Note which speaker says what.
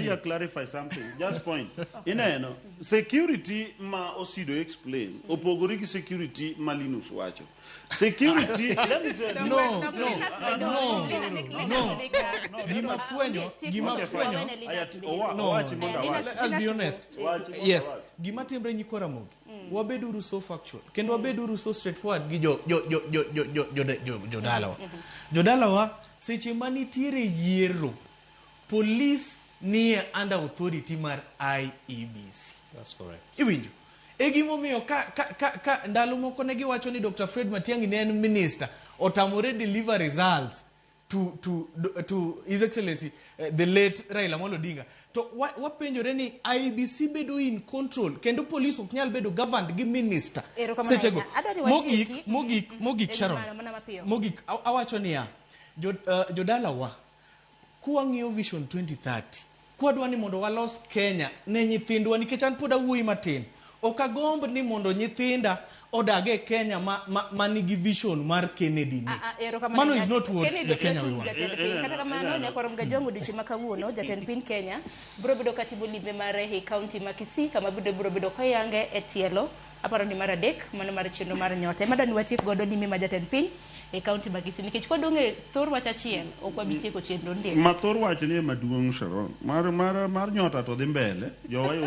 Speaker 1: here clarify something. Just point. Ineno, security ma Osido explain, opogore gi security ma Linus wacho. Security, let me tell you.
Speaker 2: No, no, no, no. Gima fwenyo, gima
Speaker 1: Okay, fine.
Speaker 2: fwenyo.
Speaker 1: Aya,
Speaker 2: No,
Speaker 1: owachi mondo awach.
Speaker 2: let's be honest.
Speaker 1: Wachi mondo
Speaker 2: Yes,
Speaker 1: awach.
Speaker 2: gima timre nyikwa Ramogi, wabeduru so factual kendo wabeduru so straightforward gi jo jo jo jo jo jo jo jo jodalawa. Jodalawa seche manitiere yiero, police nie under authority mar IEBC.
Speaker 3: That's correct.
Speaker 2: Iwinjo? E gimomiyo ka ndalo moko ne giwacho ni Dr. Fred Matiang'i ne en minister otamore deliver results to His Excellency the late Raila Amolo Odinga. To wapenjore ni IEBC bedo in control kendo police ok nyal bedo governed gi minister.
Speaker 4: Erokamano
Speaker 2: Sechego.
Speaker 4: ahinya. Adwa ni
Speaker 2: Mogik,
Speaker 4: watieki.
Speaker 2: mogik, mogik
Speaker 4: Ewi
Speaker 2: Sharon.
Speaker 4: mano, mana mapiyo.
Speaker 2: Mogik awacho niya, jodalawa kwang'iyo Vision 2030 kwadwa ni mondo walos Kenya ne nyithindwa nikech an pod awuoyi matin ok agomb ni mondo nyithinda odag e Kenya ma nigi vision mar Kennedy ni.
Speaker 4: Ah, ah, erokamano
Speaker 2: Mano
Speaker 4: ahinya.
Speaker 2: is not what
Speaker 4: Kennedy
Speaker 2: the Kenya we
Speaker 4: Ochung'
Speaker 2: want.
Speaker 4: jatend piny. Kata kamano nyakwar Mgajwang' odiochieng' ma kawuono jatend piny Kenya biro bedo katimo limbe mare e kaunti ma Kisii kama biro bedo koyange e tielo aparo ni mar adek mano mar chenro mar nyota. Ema dwani watiek godo limbe ma jatend piny e kaunti ma Kisii nikech kwadong' e thor wach achiel ok wabi tieko chenro ndiek.
Speaker 1: Ma thor wach ni ema duong' Sharon. Mar nyota to dhi mbele. Jowa yudo